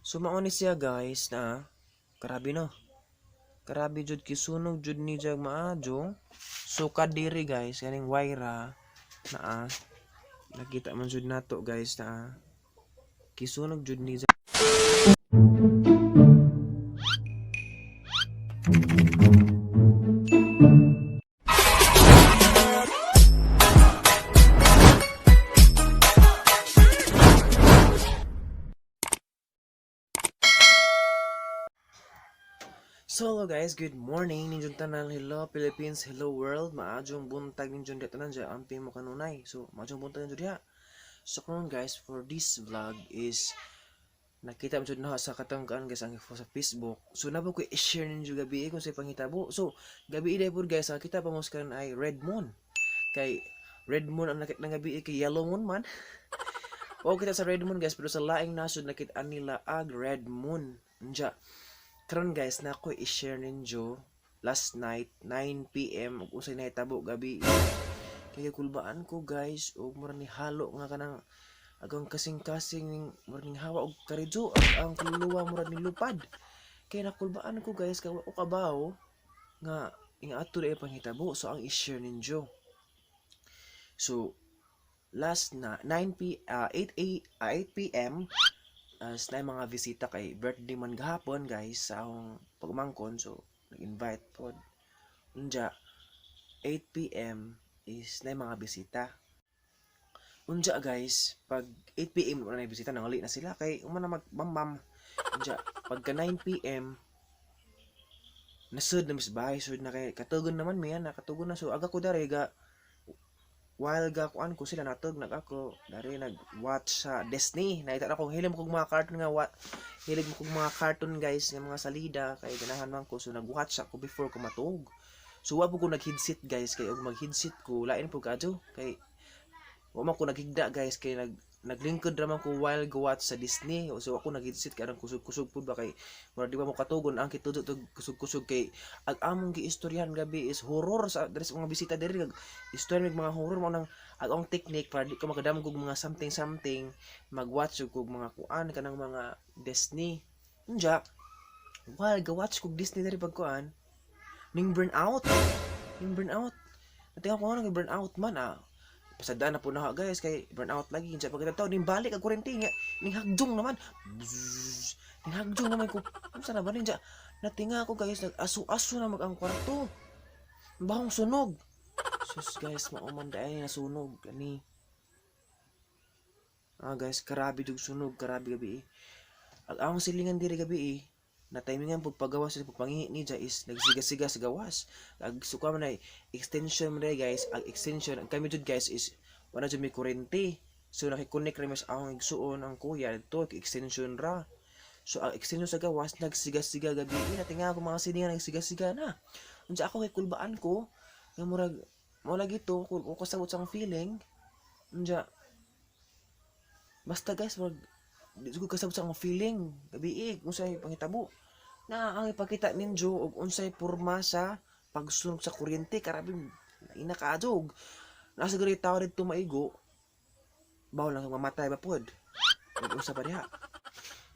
So mao ni siya, guys, na karabi no. Karabi jud, kisunog jud ni jag maajo. So kadiri, guys, kaning wire naa, nakita man jud nato, guys, na kisunog jud ni. So hello guys, good morning ninyong tanan. Hello Philippines, hello world. Maayong buntag ninyong diha tanan diha, amping mo kanunay. So maayong buntag ninyo diha. So karon, guys, for this vlog is nakita mo jud na sa katangkaan, guys, ang sa Facebook. So nabo ko i-share ninyo gabi kung sa panghitabo. So gabi day pud, guys, ang kita pa mo karon ay red moon. Kay red moon ang nakita ng gabi kay yellow moon man. Wa kita sa red moon, guys, pero sa laing nasod nakita nila ag red moon. Unja karon, guys, na ako i-share ninyo last night 9 p.m. ug unsay nahitabo gabi. Kay kulbaan ko, guys, ug mura ni halo nga kanang agang kasing-kasing ning mura ning hawa og karidyo ang kaluluwa mura ni lupad. Kay nakulbaan ko, guys, kay wa ko kabaw nga ing ato dai panghitabo. So ang i-share ninyo. So last na 9 p 8 a 8 p.m. as na mga bisita kay birthday man gahapon, guys, sa akong pagmangkon, so nag-invite pod. Unja 8 p.m. is na mga bisita. Unja, guys, pag 8 p.m. wala na bisita, nangali na sila kay umana magbambam. Unja pagka 9 p.m. nasud na mis bahay, sud na kay katugon naman miya na katugon na. So aga ko dere ga while ga kuan ko sila natug nag ako dari nag-watch sa Disney. Nakita na ko hilig mo kog mga cartoon nga what hilig mo kog mga cartoon, guys, nga mga salida kay ganahan man ko. So nag-watch ako before ko matuog. So wa po ko nag-headset, guys, kay og mag-headset ko lain po kadyo kay wa man ko naghigda, guys, kay naglingkod ra man ko while go watch sa Disney. So ako nag-headset kay aron kusog-kusog pud ba kay mura di ba mo katugon ang kitudo tug kusog-kusog kay ag among giistoryahan gabi is horror sa diri sa mga bisita diri nag istorya mig mga horror. Mao nang ag ang technique para di ko makadamog og mga something something, mag-watch og mga kuan kanang mga Disney. Unja while ga watch kog Disney diri pag kuan ning burn out, ning burn out. Natinga ko nga burn out man, ah, pasadaan na po na, guys, kay burn out lagi. Unsa pagkatao ning balik ang kuryente nga ning hagdong naman. Bzzz, ning hagdong naman ko unsa na ba ninja. Natinga ako, guys, nag aso-aso na mag ang kwarto, bahong sunog. Sus, guys, mao man dai nasunog kani. Ah, guys, karabi dug sunog, karabi gabi eh. Ag akong silingan diri gabi eh, na timingan pud pagawas sa pagpangihi ni is nagsiga-siga sa gawas. Ag suka man ay extension man dai, guys, ag extension ang kami jud, guys, is wala jud may kuryente. So naki-connect ra mas akong igsuon ang kuya dito extension ra. So ang extension sa gawas nagsiga-siga gabi eh. Natinga ako mga silingan nagsiga-siga na. Unsa ako kay kulbaan ko nga murag mo lagi to kung kasabot sa akong feeling. Unja basta, guys, murag di ko kasabot sa akong feeling gabi eh kung sa'y panghitabo na ang ipakita ninyo og unsay porma sa pagsunog sa kuryente. Karabi ina kaadog nasa gari tao didto maigo bawal lang mamatay ba pod ug unsa pa diha.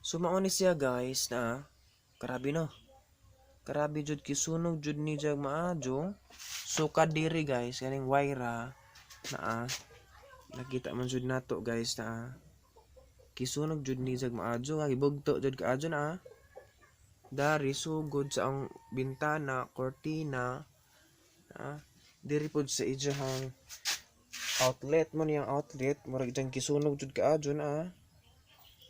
So mao ni siya, guys, na karabi no, karabi jud, kisunog jud ni jag maajo. So kadiri, guys, kaning wire naa, nakita man jud nato, guys, na kisunog jud ni jag maajo nga gibugto jud kaadyo na dari sugod sa ang bintana, kortina, ah, diri pod sa iyahang outlet mo niyang outlet murag dyan kisunog jud kaadyo na.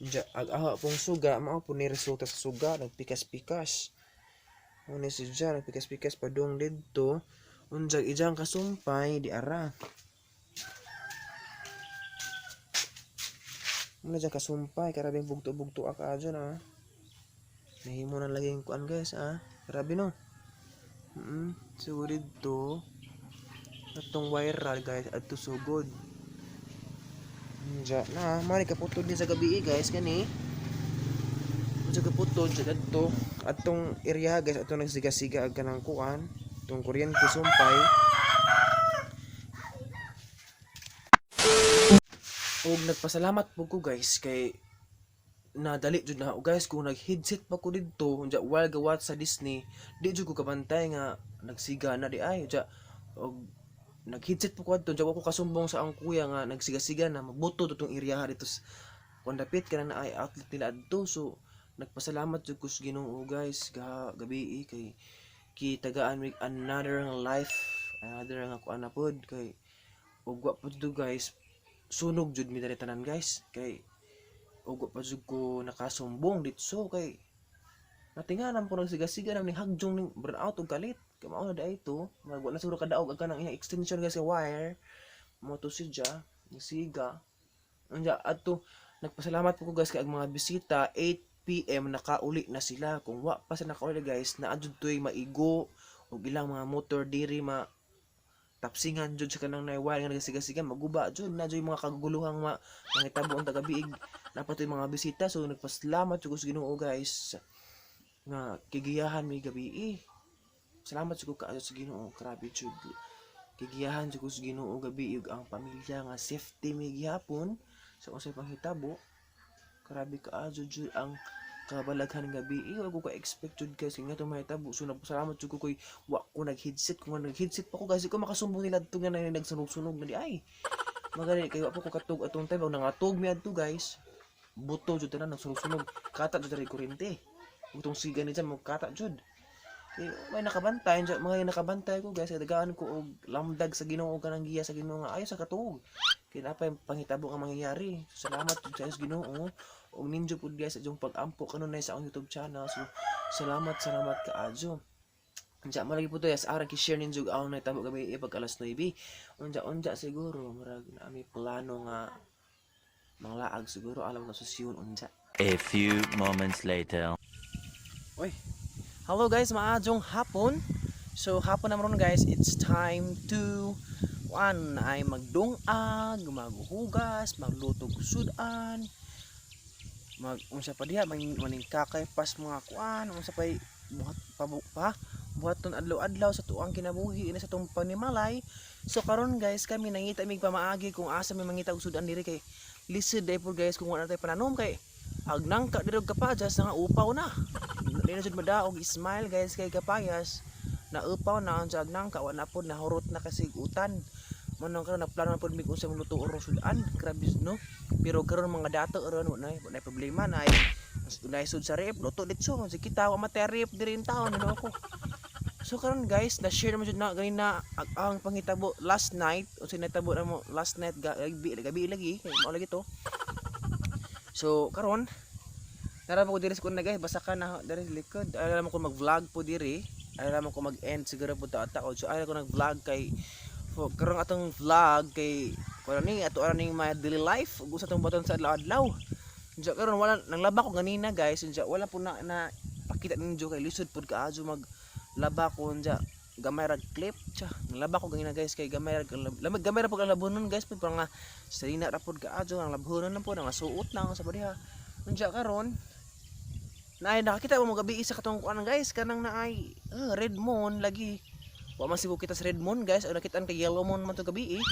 Diya, ag aha pong suga mao po ni resulta sa suga nagpikas-pikas mo ni siya nagpikas-pikas padung didto. Unjag ijang kasumpay di ara mo na dyan kasumpay karabing bugto-bugto ka adyo na. Nahimo na lagi yung kuan, guys, ah, grabe no. So didto atong wire, guys, adto sugod. Diya na mao ni kaputod ni sa gabi eh, guys, kani. Unsa kaputod sa adto atong area, guys, atong nagsiga-siga ag kanang kuan atong kuryente sumpay. Ug nagpasalamat po ko, guys, kay Nadali jud na ako, guys. Kung nag-headset pa ko didto unja while ga-watch sa Disney, di jud ko kabantay nga nagsiga na diay. Unja og nag-headset pa ko adto, unja wa ko kasumbong sa akong kuya nga nagsiga-siga na, mabuto to tong area dito kung dapit kana na ay outlet nila adto. So nagpasalamat jud ko sa Ginoo, guys, gabi kay kitagaan mig another nga life, another nga kuan na pod, kay ug wa pod to, guys, sunog jud mi diri tanan, guys, kay ug wa pa jud ko nakasumbong ditso kay natinganan ko nagsiga-siga na ning hagjong ning burn out og kalit kay mao na diay to. Mag wa na siguro kadaog ang kanang iyang extension, guys, nga wire mo to siya nagsiga. Unja adto nagpasalamat po ko, guys, kay ang mga bisita 8 p.m. nakauli na sila. Kung wa pa sila nakauli, guys, naa jud to'y maigo ug ilang mga motor diri ma tapsingan jud sa kanang nay wire nga nagsiga-siga, maguba jud na jud mga kaguluhang ma mangitabo ang tagabiig dapat yung mga bisita. So nagpasalamat jud ko sa Ginoo, guys, nga kigiyahan mi gabi. Salamat jud ko kaayo sa Ginoo, grabe jud, kigiyahan jud ko sa Ginoo gabi ug ang pamilya nga safety mi gihapon sa unsay panghitabo. Grabe kaayo jud ang kabalaghan gabi. Wa ko ka-expect jud, guys, nga itong mahitabo. So nagpasalamat jud ko koy wa ko nag-headset. Kung nag-headset pa ko, guys, di ko makasumbong nila adto nga na nagsunog-sunog na diay. Magani kay wa pa ko katug atong time. Og nangatug mi adto, guys, buto jud tanan nagsunog-sunog, kata jud diri kuryente. Utong siga ni mo kata jud kay may nakabantay dyan, mga nakabantay ko, guys, kay dagaan ko og lamdag sa Ginoo kanang giya sa Ginoo nga ayo sa katuog kay napay panghitabo nga mangyayari. So, salamat jud sa Ginoo ug ninyo pud, guys, sa inyong pag-ampo kanunay sa akong YouTube channel. So salamat, salamat kaayo. Unja mo lagi po to, yes, arang ki-share ninyo ang nahitabo gabi pag alas 9. Unja unja siguro murag naami plano nga manglaag siguro alam na sa Sion unja. A few moments later. Oy. Hello guys, maadjong hapon. So hapon na ron, guys, it's time to kuan ay magdungag, maghugas, magluto og sudan, mag unsa pa diha, mag maning kakay pas mga kuan, unsa pay buhat pa, pa buhaton adlaw-adlaw sa tuang kinabuhi ina sa tong panimalay. So karon, guys, kami nangita mig pamaagi kung asa may mangita og sudan diri kay lisod day po, guys, kung wala tay pananom kay ag nangka diri og kapayas nga upaw na. Di na jud madaog smile, guys, kay kapayas na upaw na ang ag nangka wa na pod, nahurot na kasi utan man. Ang karon nagplano na pod mig unsa mong luto ron sudan. Grabe, no? Pero karon mga dato ron wa na problema na ay sud sa ref, luto ditso si kita wa materip diri in town ano ako. So karon, guys, na share naman jud na ganina ang panghitabo last night, unsay nahitabo na mo last night gabi, gabi lagi kay mao lagi to. So karon tara mo ko diri sa kuna, guys, basa ka na diri sa likod. Alam mo ko mag-vlog po diri. Alam mo ko mag-end siguro po ta. So ay ko nag-vlog kay for karon atong vlog kay kuno ni ato ara ning my daily life ug usa tong baton sa adlaw-adlaw. Unsa karon wala nanglaba ko ganina, guys. Unsa wala po na pakita ninyo kay lisod pud kaayo mag laba ko. Unsa gamay rag clip cha nanglaba ko ganina, guys, kay gamay rag lamig, gamay ra pud ang labonon, guys, pud nga sarina ra pud kaayo ang labhonon na pud ang suot na ang sa diha. Unsa karon naay nakakita mo gabi isa katong kuan, guys, kanang naay red moon lagi. Wa man siguro kita sa red moon, guys, ang nakitaan kay yellow moon man to gabi eh.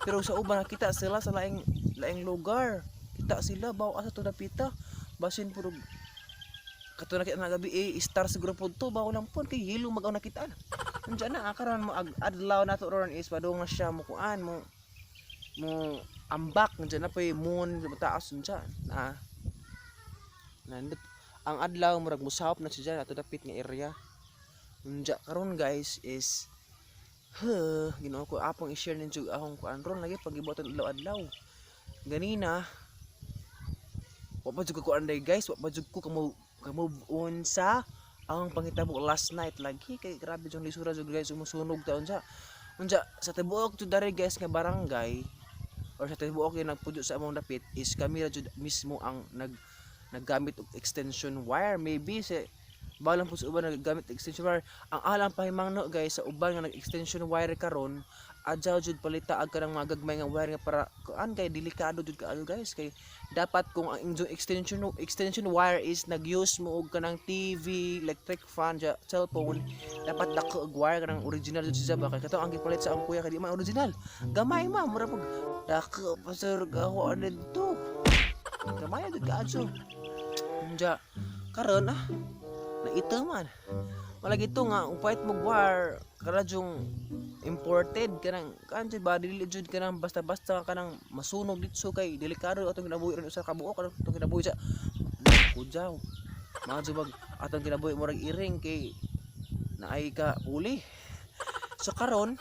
Pero sa uban nakita sila sa laing laing lugar. Kita sila baw asa to dapita. Basin puro kato nakita na gabi eh, star siguro pod to, baw lang pod kay yellow mag ang nakitaan. Unsa na karon mo adlaw nato ron is padung na siya mo kuan mo mo ambak. Unsa na poy moon taas unsa na nandit ang adlaw, murag musahop na siya ato dapit nga area. Unja karon, guys, is huh, Ginoo ko, apong i-share ninyo akong kuan ron lagi pag gibuhaton adlaw-adlaw. Ganina wa pa jud ko kuan day, guys, wa pa jud ko kamo ka-move on sa ang panghitabo last night lagi kay grabe jung lisura jud, guys, sumusunog taon sa unja sa tibuok jud dari, guys, nga barangay or sa tibuok yung nagpuyo sa among dapit is kami ra jud mismo ang naggamit og extension wire. Maybe sa balang po sa uban naggamit extension wire. Ang alang pahimangno, guys, sa uban nga nag-extension wire karon, adyaw jud palita ag kanang mga gagmay nga wire nga para kuan kay delikado jud kaayo, guys, kay dapat kung ang inyong extension wire is nag-use mo og kanang TV, electric fan, ja, cellphone, dapat dako og wire kanang original jud siya ba, kay kato ang gipalit sa akong kuya kay di man original, gamay ma, mura pag dako pa sir ako dito, gamay jud kaayo. Unja karon ah naito man. Malagi to nga upait mo wire karadyong imported kanang kan jud ba, dili jud kanang basta-basta kanang masunog ditso kay delikado atong kinabuhi ron usa ka buok atong kinabuhi sa kujaw. Mga jud atong kinabuhi murag iring kay naay ka uli. So karon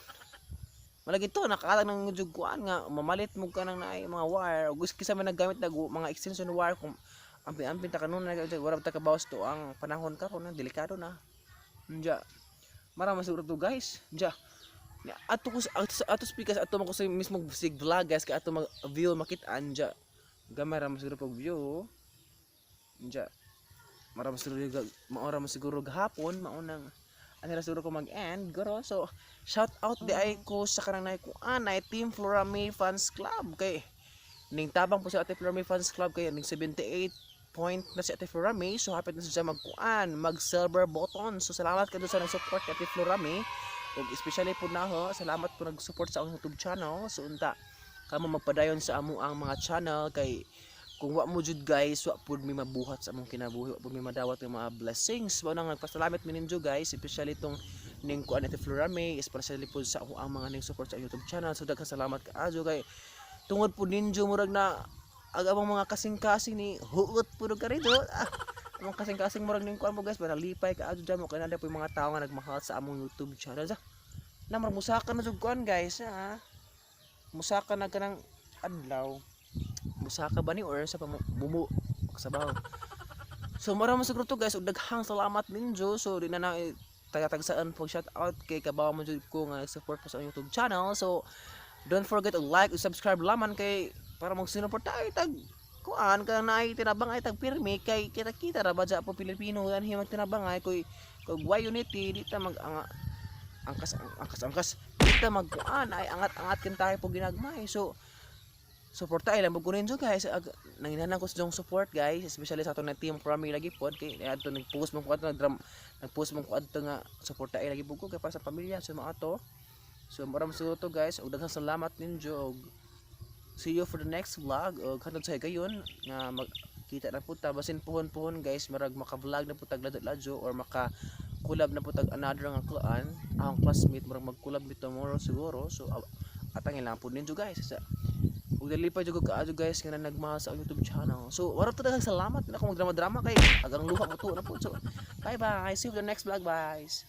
malagi to nakaalag ng jud kuan nga mamalit mo kanang naay mga wire ug kisa man naggamit nag mga extension wire kung ampin-ampin ta kanunay wala ta kabawas to ang panahon karon na delikado na. Unja mara man siguro to, guys. Unja ato ko ato, ato speakers ato man ko sa mismo sig vlog, guys, kay ato mag view makit-an. Unja gamay ra man siguro pag view. Unja mara man siguro maora man siguro gahapon maunang ano ra siguro ko mag-end guro. So shout out di ay ko sa kanang nay kuan ay Team Flora May Fans Club kay ning tabang po sa Ate Flora May Fans Club kay ning 78 point na si Ate Flora May. So hapit na siya magkuan, mag silver button. So salamat kayo sa nag-support kay Ate Flora May ug especially po na ho, salamat po nag-support sa akong YouTube channel. So unta kamo magpadayon sa amo ang mga channel kay kung wa mo jud, guys, wa pud mi mabuhat sa among kinabuhi, wa pud mi madawat ng mga blessings. Mao nang nagpasalamat mi ninyo, guys, especially tong ning kuan Ate Flora May, especially po sa ako ang mga ning support sa YouTube channel. So daghang salamat kaayo kay tungod po ninyo murag na ag among mga kasing-kasing ni huot pud og karito. Ah, among kasing-kasing murag ning kuan mo, guys, para lipay kaayo dyan mo kay naa po yung mga tao nga nagmahal sa among YouTube channel. Sa na murag musaka na jud kuan, guys, ah. Musaka na kanang adlaw, musaka ba ni or sa bumu sabaw. So mara mo siguro to, guys, ug daghang salamat ninyo. So di na na taga-tagsaan po shout out kay kabaw mo jud ko nga nag-support po sa akong YouTube channel. So don't forget to like ug subscribe laman kay para magsinuport tayo tag kuan kanang naay tinabang ay tag pirmi kay kita-kita ra ba dya po Pilipino yan himag tinabangay koy kog why unity di ta mag anga, angkas angkas angkas di ta magkuan ay angat-angat kin tayo po ginagmay. So suporta ay lang ko ninyo, guys. Ag, nanginahanglan ko sa inyong support, guys, especially sa atong na Team Prami lagi pod kay adto nag-post man ko adto nag nag-post man ko adto nga suporta ay lagi pud ko kay para sa pamilya sa mga ato. So mura man siguro to, guys, ug daghang salamat ninyo ug see you for the next vlog ug hantod sa higayon nga magkita na pud ta. Basin puhon-puhon, guys, marag maka-vlog na pud tag ladyo or maka collab na pud tag another nga kuan akong classmate. Murag mag-collab mi tomorrow siguro. So atangin lang pud ninyo, guys, sa ug dali pa jud ko kaayo, guys, nga nagmahal sa akong YouTube channel. So wala to, daghang salamat na ako magdrama-drama kay agang luha mo to na po. So bye bye, see you for the next vlog, guys.